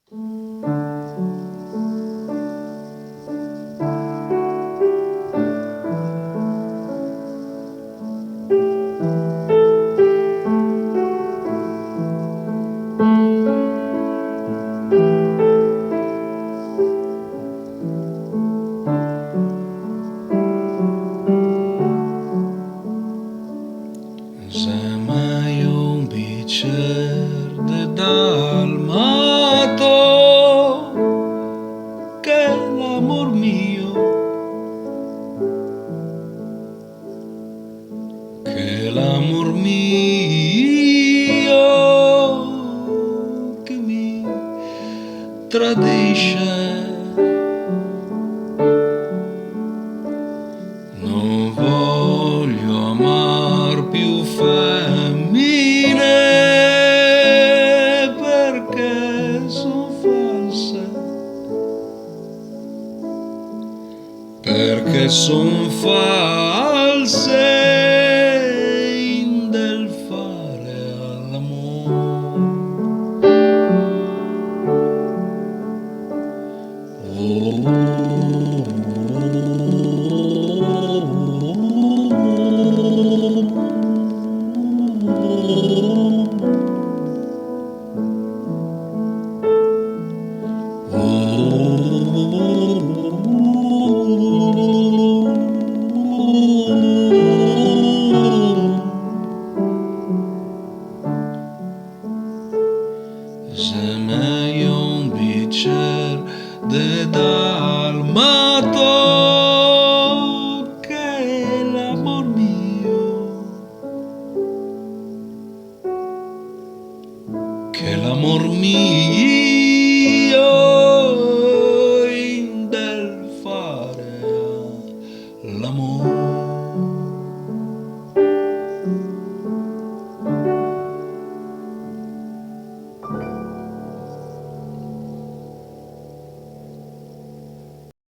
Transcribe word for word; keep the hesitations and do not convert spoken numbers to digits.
Xe mejo un bicer de dalmato che l'amor mio, che l'amor mio che mi tradisce. No vojo amar più femine, perché son false, perché son false in del fare l'amor. Xe mejo un bicer de dalmato che l'amor mio, che l'amor mio